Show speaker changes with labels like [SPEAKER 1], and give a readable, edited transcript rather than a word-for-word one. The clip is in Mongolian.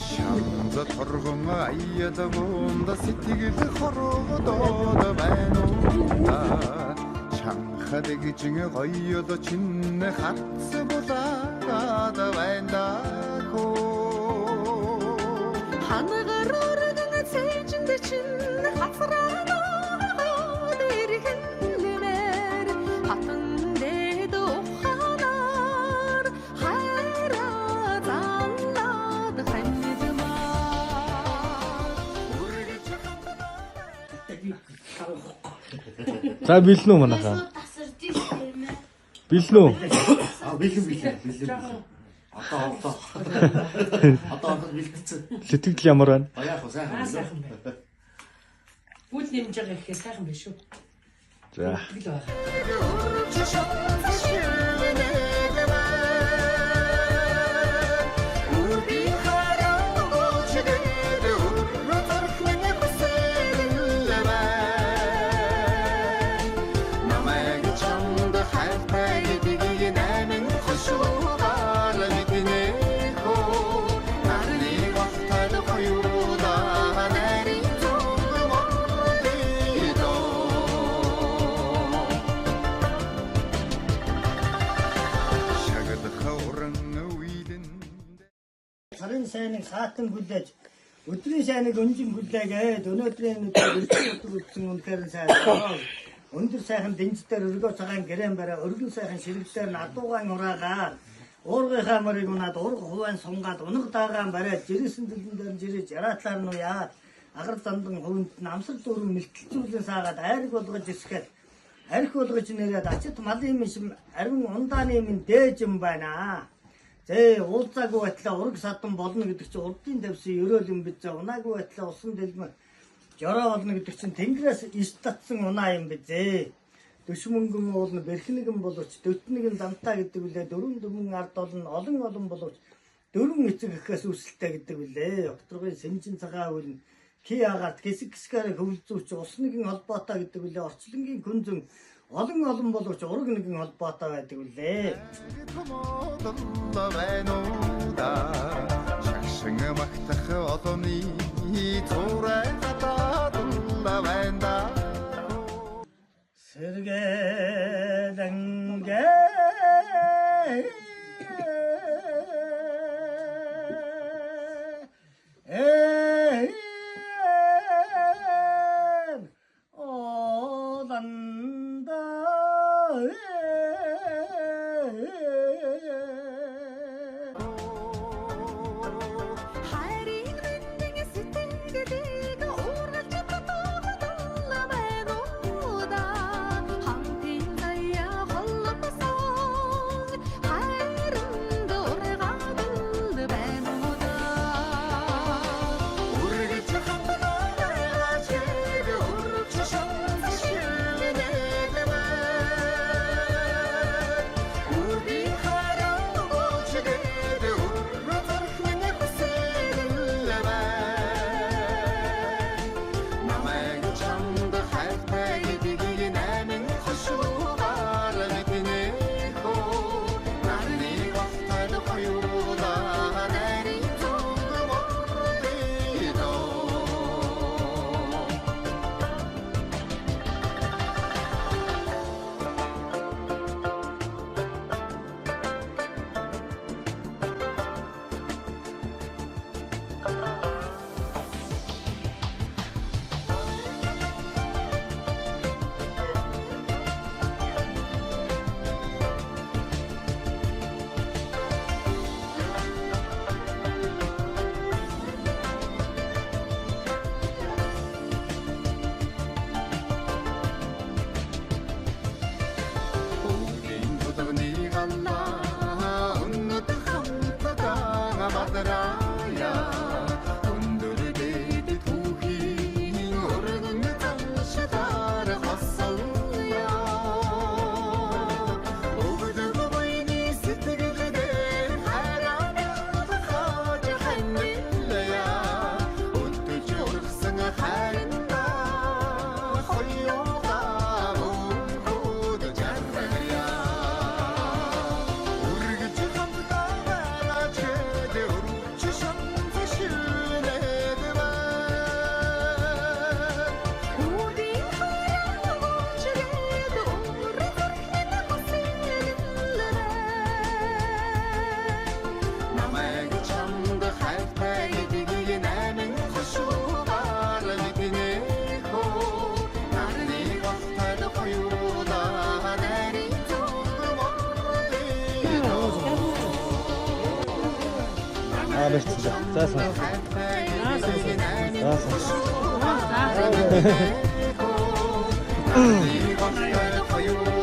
[SPEAKER 1] Шанза торгон аялвунда сэтгэл хорогдоод байна уу та. Шанхад гिचин гоёд чин хатс булаад байна да хөө.
[SPEAKER 2] Хангар өргөн цээжинд чинь хацраад ирхэлмээр хатан дэд ухаанаар хайраа занлаад ханидмаа.
[SPEAKER 1] Үргэлж хатнаа.
[SPEAKER 3] За бэлэн үү манайхаа?
[SPEAKER 4] Тасарч юм ээ.
[SPEAKER 3] Бэлэн үү?
[SPEAKER 5] Аа, бэлэн бэлэн бэлэн бэлэн. Одоо одоо. Одоо одоо бэлтгэсэн.
[SPEAKER 3] Сэтгэл ямар байна?
[SPEAKER 5] А яах вэ, сайхан
[SPEAKER 6] Аа,
[SPEAKER 5] бэлэн.
[SPEAKER 6] сайхан байна. Бүл нэмж байгаа ихээр сайхан биш үү?
[SPEAKER 3] За.
[SPEAKER 6] Тэгэл байгаа.
[SPEAKER 1] Үргэлж шанза шивнэгэ байна. Үргийн хараа өгөөч гээд өрөө зүрхний хүсэл байна. Намайг чамд хайртай гэдгийг найман хошуугаар мэднэ хөө. Нарны голтой хоёулаа нарийн зүг мордоо. Шагадах уран үеийн
[SPEAKER 7] Сарын сайныг хаатан хүлээж, өдрийн сайныг өнжин хүлээгээд, өнөөдрийн өдөр өргөн өдөр үтсэн, үнэхээр сайн. Өндөр сайхан дэнждэр өргөө цагаан гэрээн барай, өргөн сайхан ширэгдээр надуугаан ураагаа уургынхаа морийг унаад, урга хувайн сунгаад, унаг даагаан бариад, жирээсэн дэлгэн дээр жирэж, яратлаар нь уяад, агар зандан хувинд намсар дүүрэн мэлтэлзүүлэн саагаад, айраг болгож ирсгээд, арх болгож нэрээд, ачит малын мишим ариун ундааны минь дээж юм байна. Зээ, уулзаагүй байтлаа ураг садан болно гэдэг чинь урдын тавьсан ерөөл юм биз. Унаагүй байтлаа усан дэлмэ жороо болно гэдэг чинь тэнгэрээс ис татсан унаа юм бизээ. Төшмөнгөн уулна бэрхнэгэн боловч дөтнэгэн замтаа гэдэг үлээ, дөрвөн дөрвөн ард олон олон олон боловч дөрвөн эцэг гэхээс үүсэлтэй гэдэг үлээ. Окторгийн сэнжин цагаан үл ки агаад хэсэг хэсгээр хөвлөзүүч ус нэгэн холбоотой гэдэг үлээ. Орчлонгийн күнзэн олон олон боловч ураг нэгэн холбоотой байдаг үлээ.
[SPEAKER 1] Томодоллоо байна уу да. Шагшин магтах олонны зурай гадаадулла байна да.
[SPEAKER 7] Сэргэлэнгээ эн оланда.
[SPEAKER 2] Хайрын мэндийн сэтгэлийг уургалж татгалаа байна уу да. Хамтын заяа холбосон хайрын дургаадал байна уу да.
[SPEAKER 1] Үргэлж хатнаа байгаа чиг өрөвч шанз шивнэгэ байна. Үргийн хараа өгөөч гээд өрөө зүрхний хүсэл байна. Намайг чамд хайртай гэдгийг найман хошуугаар мэднэ хөө. Нарны голтой хоёулаа нарийн зүг мордоо.
[SPEAKER 3] За баярлалаа. За сонс. За сонс.
[SPEAKER 1] За.